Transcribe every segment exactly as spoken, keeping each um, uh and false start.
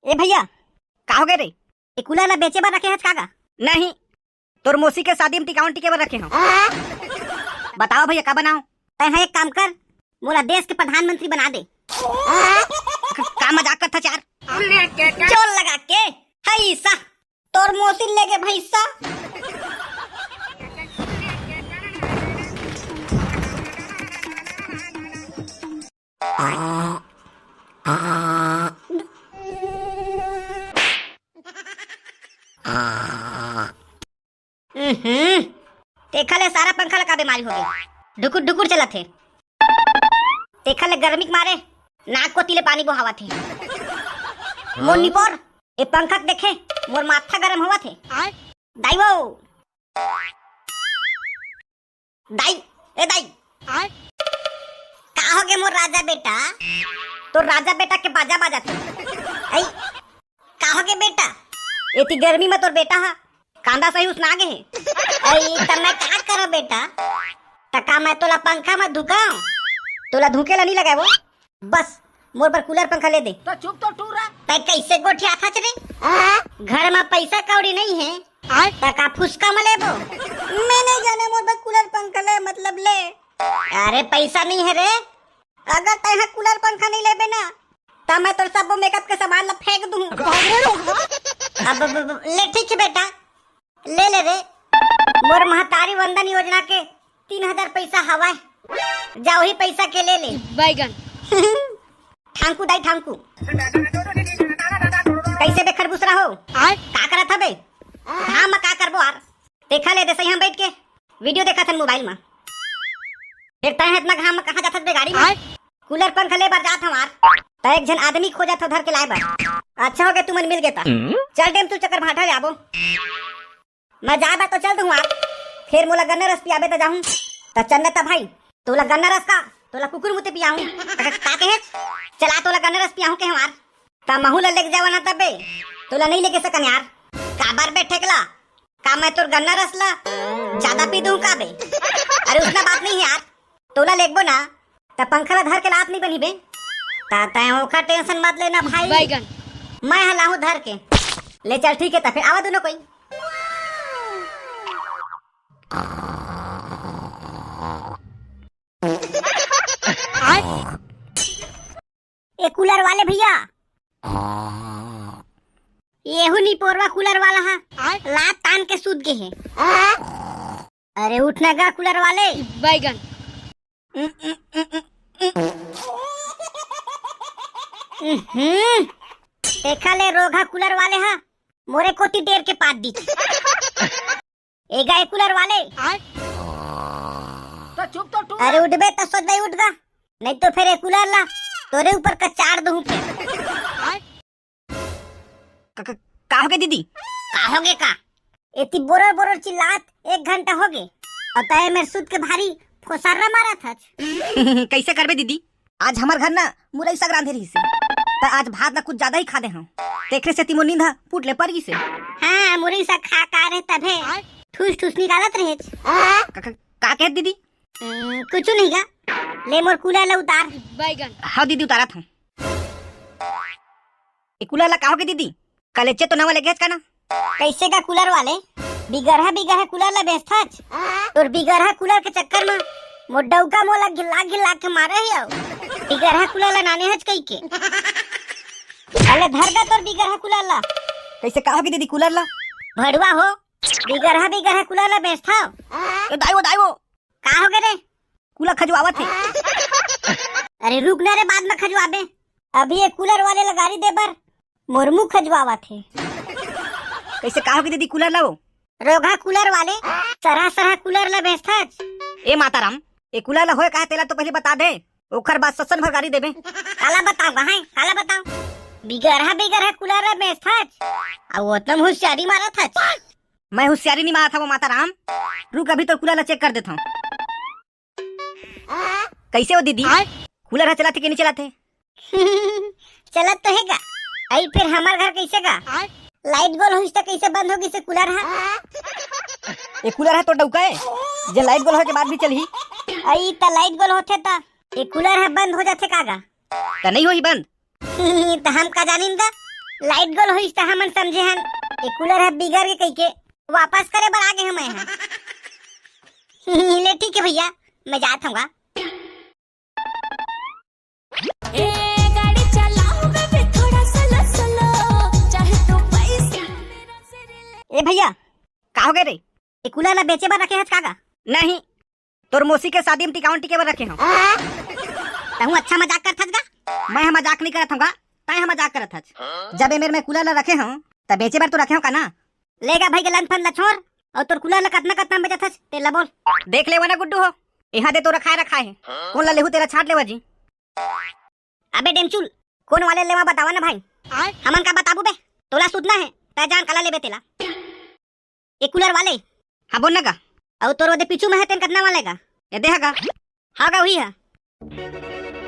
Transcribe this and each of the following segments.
ए भैया, का हो गए रे? ए कूलर ला बेचे बर रखे हच का गा? नहीं, तोर मौसी के शादी में टिकावन टिके बर रखे हंव। बतावा भैया, का बनाओ? तैं हा एक काम कर, मोला देश के प्रधानमंत्री बना दे। क-, का मजाक करथच यार? जोर लगा के, हईसा। तोर मौसी लेगे भईसा। उहुं, तेखा ले सारा पंखा ला का बेमारी होगे, ढुकुर ढुकुर चलत हे। तेखा ले गर्मी के मारे नाक कोती ले पानी बोहावत हे। मोर निपोर, ए पंखा के देखे मोर माथा गरम होवत हे। आय। दाई वो, दाई, ए दाई। आय। का होगे मोर राजा बेटा? तोर राजा बेटा के बाजा बाजत हे। आई, का होगे बेटा? एती गर्मी में तोर बेटा हा कांदा सही उसना गे हे। आई, त मैं का करों बेटा? त का मैं तोला पंखा में धुकाऊं? तोला धुके ला नहीं लगाए वो। बस, मोर बर कूलर पंखा ले दे। तो चुप तो टूरा। तैं कैसे गोठियाथच रे? घर में पैसा कौड़ी नहीं है, आय। त का फुसका में लेबो? मैं नहीं जाने, मोर बर कूलर पंखा ले, मतलब ले। अरे पैसा नहीं है रे। अगर तैं हा कूलर पंखा नहीं लेबे ना, त मैं तोर सबो मेकअप के सामान ला फेंक दूं। अब, अब, अब, ले ठीक है बेटा, ले ले रे। मोर महतारी वंदन योजना के तीन हजार पैसा हवय, जा वही पैसा के ले ले। बैगन। ठांकू दाई ठांकू। कैसे बे खरबुसरा हो? आय। का करत हबे? घाम म का करबो आर? देखा ले दे सही हम बैठ के वीडियो देखत हन मोबाइल म। एक तैं इतना घाम म कहाँ जाथस बे गाड़ी म? आय। कूलर पंखा ले बर जात हंव आर। त एक झन आदमी खोजत हंव धर के लाए बर। अच्छा हो गया तुमन मिल गे त। चल टेम तू चक्कर भाटा जाबो। मैं जाए बर तो चल दूं आर। फिर मोला गन्ना रस पियाबे त जाहूं। त चन्ना त भाई, तोला गन्ना रस का, तोला कुकुर मुते पियाहूं। त का कहे? चला तोला गन्ना रस पियाहूं के हमार। त महू ला लेके जावा ना तबे। तोला नहीं लेके सकन यार। काबर बे ठेकला? का मैं तोर गन्ना रस ला ज्यादा पी दूं का बे? अरे उसना बात नहीं है यार। तोला लेगबो ना, त पंखा ला धर के लात नहीं बनी बे। त तैं ओखर टेंशन मत लेना भाई। बैगन। मैं ह लाहूं धर के। ले चल ठीक है, त फिर आवा दोनों कोई। ए कूलर वाले भैया, एहू निपोरवा कूलर वाला हा लात तान के सूत गे हे। अरे उठ ना गा कूलर वाले। बैगन। हम्म, देखा ले रोगहा कूलर वाले हा मोरे कोती टेर के पात दीच। ए गा ए कूलर वाले। आय। तो चुप तो टूरा। अरे उठबे त सोच भाई उठ गा, नहीं तो फिर ए कूलर ला तोरे ऊपर कचाड़ दूं फिर। आय। का, का, का होगे दीदी? का होगे का? एती बोरर बोरर चिल्लात एक घंटा होगे। अउ तय मेर सुत के भारी फोसर्रा मारत हच। कैसे करबे दीदी? आज हमर घर ना मुरई साग रांधे रहिसे, त आज भात ला कुछ ज्यादा ही खा दे हंव। तेखरे सेती मोर नींद ह पुट ले पर गिसे। हाँ, मुरई साग खा का रहे तभे ठूस ठूस निकालत रहेच। का, का, का कहत दीदी? हम्म, कुछ नहीं गा। ले मोर कूलर ला उतार। बैगन। हाँ दीदी, उतारत हंव। ए कूलर ला का होगे दीदी? कलेचे तो नवा लेगेच का ना? कैसे का कूलर वाले? बिगरहा बिगरहा कूलर ला बेचथच। तोर बिगरहा कूलर के चक्कर म मोर डौका मोला घिल्ला घिल्ला के मारे हे अउ। बिगरहा कूलर ला नाने हच कहि के। अले धर गा तोर बिगरहा कूलर ला। कैसे का होगे दीदी कूलर ला? भड़ुआ हो, बिगरहा बिगरहा कूलर ला बेचथव। ए दाई वो, दाई वो। का होगे रे? कूलर खजुआवत हे। अरे रुक ना रे, बाद में खजुआबे। अभी ये कूलर वाले ला गारी दे बर मोर मुंह खजुआवत हे। कैसे का होगे दीदी कूलर ला वो? रोगहा कूलर वाले, सरहा सरहा कूलर ला बेचथच। ए माताराम, ए कूलर ला होय का हे तेला तो पहली बता दे, ओखर बाद ससन भर गारी देबे। काला बतांव गा, हैं? काला बतांव? बिगरहा बिगरहा कूलर ला बेचथच, अउ ओतना होशियारी मारत हच। मैं होशियारी नहीं मारत हंव वो माताराम, रुक अभी तोर कूलर ला चेक कर देथंव। कैसे हो दीदी? आय? कूलर ह चलत हे कि नहीं चलत हे? चलत तो हे गा। अई फिर हमर घर कैसे गा? आय? लाइट गोल होइस त कैसे बंद हो गिसे कूलर ह? ए कूलर ह तो डौका हे, जे लाइट गोल होय के बाद भी चलही। अई त लाइट गोल होथे त ए कूलर ह बंद हो जाथे का गा? त नहीं होही बंद। त हम का जानिन गा? लाइट गोल होइस त हमन समझे हन, ए कूलर ह बिगड़ गे कहिके, वापस करे बर आ गे हंव मैं ह। ले ठीक हे भैया, मैं जात हंव गा। ए गाड़ी चलाओ बेबी थोड़ा slow slow, चाहे तू पैसा मेरा सिर ले। ए भैया, का हो गे रे? ए कूलर ला बेचे बर रखे हच का गा? नहीं, तोर मौसी के शादी में टिकावन टिके बर रखे हंव। तहूं अच्छा मजाक करत हच गा? मैं ह मजाक नहीं करत हंव गा, तैं ह मजाक करत हच। जब ए मेर में कूलर ला रखे हंव, त बेचे बर तो रखे हंव का ना? ले गा भाई के लन फन ला छोड़, अउ तोर कूलर ला कतना कतना में बेचत हच, तेला बोल। देख लेवा ना गुड्डू हो, इहां दे तो रखाय रखाय हे, कोन ला लेहू तेला छांट लेवा जी। अबे डेमचुल, कोन वाले लेवा बतावा ना भाई। आय? हमन का बताबू बे, तोला सुतना हे, तैं जान काला लेबे तेला। ए कूलर वाले। हां बोल ना गा। अउ तोर ओदे पीछू में हे तेन कतना वाले गा? ए दे हा गा। हां गा उही हा।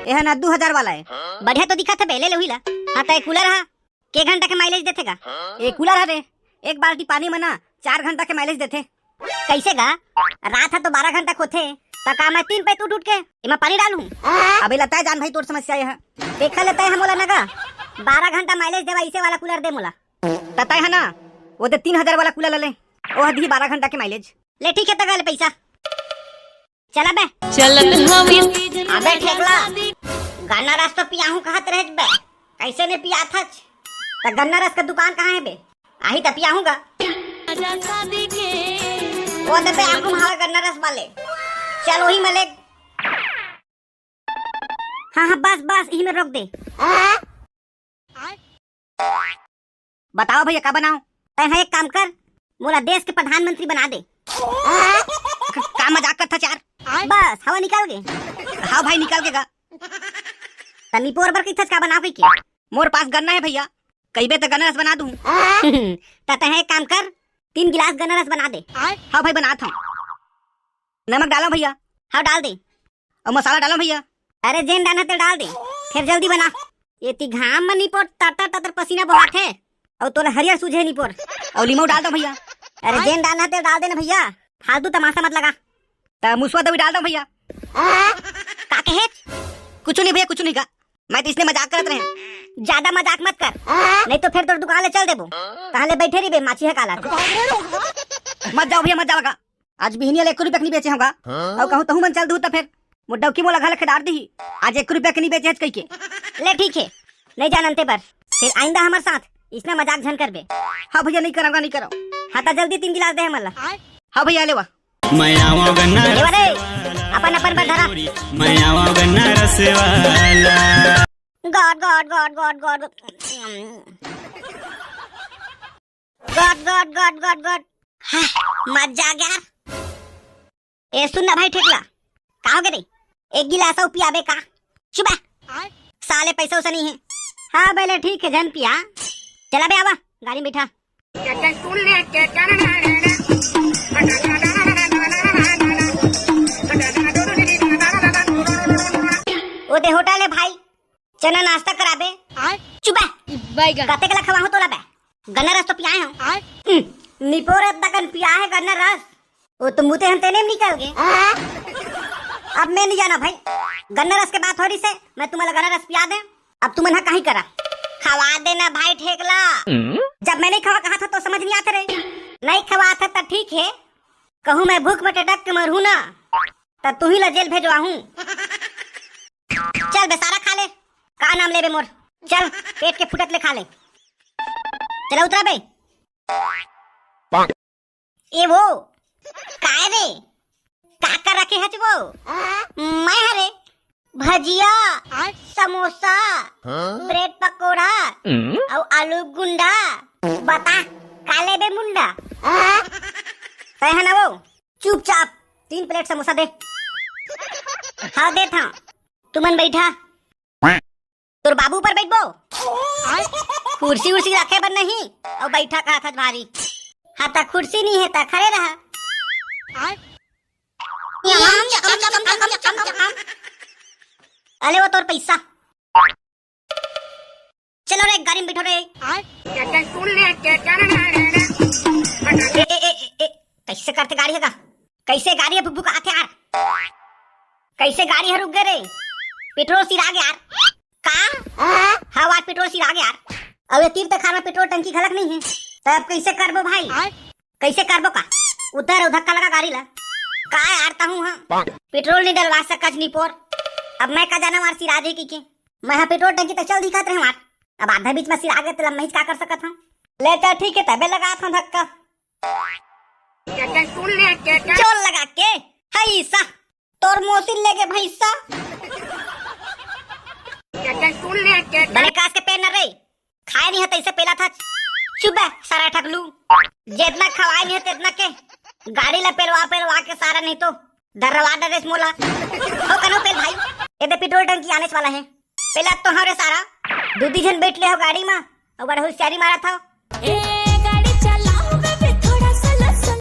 ए हा ना दू हजार वाला हे। बढ़िया तो दिखत हे बे, ले ले उही ला। हां त ए कूलर हा के घंटा के माइलेज देथे गा? ए कूलर हा रे, एक बाल्टी पानी में ना चार घंटा के माइलेज देथे। कइसे गा? रात हा तो बारह घंटा के होथे, त का मैं तीन पैंत उठ उठ के एमा पानी डालहूं? अबे ला तैं जान भाई तोर समस्या ए हा। देखा ले तैं हा मोला ना गा, बारह घंटा माइलेज देवा अइसे वाला कूलर दे मोला। त तैं हा ना, ओदे तीन हजार वाला कूलर ला ले, ओह दिही बारह घंटा के माइलेज। ले ठीक हे, त गा ले पैसा। चला बे। चलत हवे अबे ठेकला, गन्ना रस तो पियाहूं कहत रहेच बे, कइसे नहीं पियात हच? त गन्ना रस के दुकान कहां हे बे? आही त पियाहूं गा। ओ दे बे, आगू में हवे गन्ना रस वाले, चल ओही में ले। हां हां, बस बस, इही में रोक दे। बतावा भैया, का बनावं? तैं हा एक काम कर, मोला देश के प्रधानमंत्री बना दे। का मजाक करत हच यार? बस, हवा निकल गे। हां भाई, निकल गे गा। त निपोर बर कहिथच का बनावं कहिके? मोर पास गन्ना हे भैया, कहिबे त गन्ना रस बना दूं। त तैं हा एक काम कर, तीन गिलास गन्ना रस बना दे। हां भाई, बनात हंव। नमक डालंव भैया? हां, डाल दे। अउ मसाला डालंव भैया? अरे जेन डालना हे तेन डाल दे, फेर जल्दी बना। एती घाम में निपोर तर तर तर तर पसीना बोहात हे, अउ तोला हरियर सूझे निपोर। अउ लीमऊ डाल दंव भैया? अरे जेन डालना हे तेन डाल दे ना भैया, फालतू तमाशा मत लगा। त मुसवा दवई डाल दंव भैया? का कहेच? कुछू नहीं भैया, कुछू नहीं गा, मैं तो इसने मजाक करत रहेंव। जादा मजाक मत कर, नहीं तो फेर तोर दुकान ले चल देबो। तहां ले बइठे रहिबे माछी ह काला। मत जावा भैया, मत जावा गा। आज बिहनिया ले एको रुपया के नहीं बेचे हंव गा। हां? अउ कहूं तहूं मन चल दूहू त फेर मोर डौकी मोला घर ले खेदार दिही। आज एको रुपया के नहीं बेचे हच कहिके। ले ठीक हे, नहीं जान अंते बर। फेर आइंदा हमर साथ इसने मजाक झन करबे। हां भैया, नहीं करंव गा, नहीं करंव। हां त जल्दी तीन गिलास दे हमन ला। हां भैया, लेवा। मैं आवा गन्ना लेवा रे, अपन अपन बर धरा। मैं आवा गन्ना रस वाला। God God God God God. God God God God God. हां, मजा आ गया। ए सुन ना भाई ठेकला, का हो गे रे? एक गिलास अउ पियाबे का? चुप बे। साले पैसा वैसा नहीं हे। हां बेले ठीक हे, झन पिया। चला बे, आवा गाड़ी में बैठा। ओ दे होटल हे भाई, चना नाश्ता कराबे। आय? चुप बे। बैगन। कतेक ला खवाहूं तोला बे? गन्ना रस तो पियाए हंव। आय? हम्म, निपोर अतकन पियाए हे गन्ना रस। ओ तो मुते हन तेने में निकल गे। अब मैं नहीं जाना भाई, गन्ना रस के बात हो रही से, मैं तुम्हारा गन्ना रस पिया दे। अब तुमन हा कहीं करा, खवा देना भाई ठेकला। जब मैं नहीं खवा कहा था तो समझ नहीं आते रहे। नहीं खवा था त ठीक हे, कहूं मैं भूख में टटक के मरहूं ना, त तुही ला जेल भेजवाहूं। चल बे सारा खा ले, का नाम लेबे मोर। चल, पेट के फुटत ले खा ले। चला उतरा बे। ए वो, काय रे? का कर रखे हच वो? मैं हरे भजिया, समोसा, ब्रेड पकोड़ा, अउ आलू गुंडा। बता, का लेबे मुंडा? तय है ना वो, चुपचाप तीन प्लेट समोसा दे। हां, देत हंव। तुमन बैठा। तोर बाबू ऊपर बैठबो? कुर्सी उर्सी रखे बर नहीं, अउ बैठा कहा था भारी। हां, त कुर्सी नहीं है, त खड़े रहा। अले वो तोर पैसा। चलो रे, गाड़ी में बैठो रे। ए, ए, ए, ए, ए, कैसे करते गाड़ी है का? कैसे गाड़ी है भुक भुक आथे यार? कैसे गाड़ी है रुक गए रे? पेट्रोल सिरा गया यार। का? हां, आज पेट्रोल सिरा गया यार। अउ ये तीर तखार में पेट्रोल टंकी घलक नहीं है, त अब कैसे करबो भाई? आय। कैसे करबो का? उधर उधर का लगा गाड़ी ला। का यार तहूँ हा? पेट्रोल नहीं डलवा सकच निपोर। अब मैं का जाना मार सिराज है कि के? मैं हा पेट्रोल टंकी तक चल दिखत रहे मार। अब आधा बीच में सिरा गए त मैं का कर सकत हूँ? ले चल ठीक है, तबे लगात हूँ धक्का। चोर लगा के, हईसा, तोर मोसिन लेगे भैंसा। बने कास के पेन न रे, खाए नहीं है तैसे पेला था। चुप बे, सारा ठगलू। जितना खवाए नहीं है, तितना के गाड़ी ला पेलवा, पेलवा के सारा नहीं तो दर्रवा डरेस मोला। हो कनो पेल भाई, ये दे पेट्रोल टंकी आने वाला है। पेला तो हाँ रे सारा, दू दी झन बैठ ले हो गाड़ी में, और बड़ा होशियारी मारा था।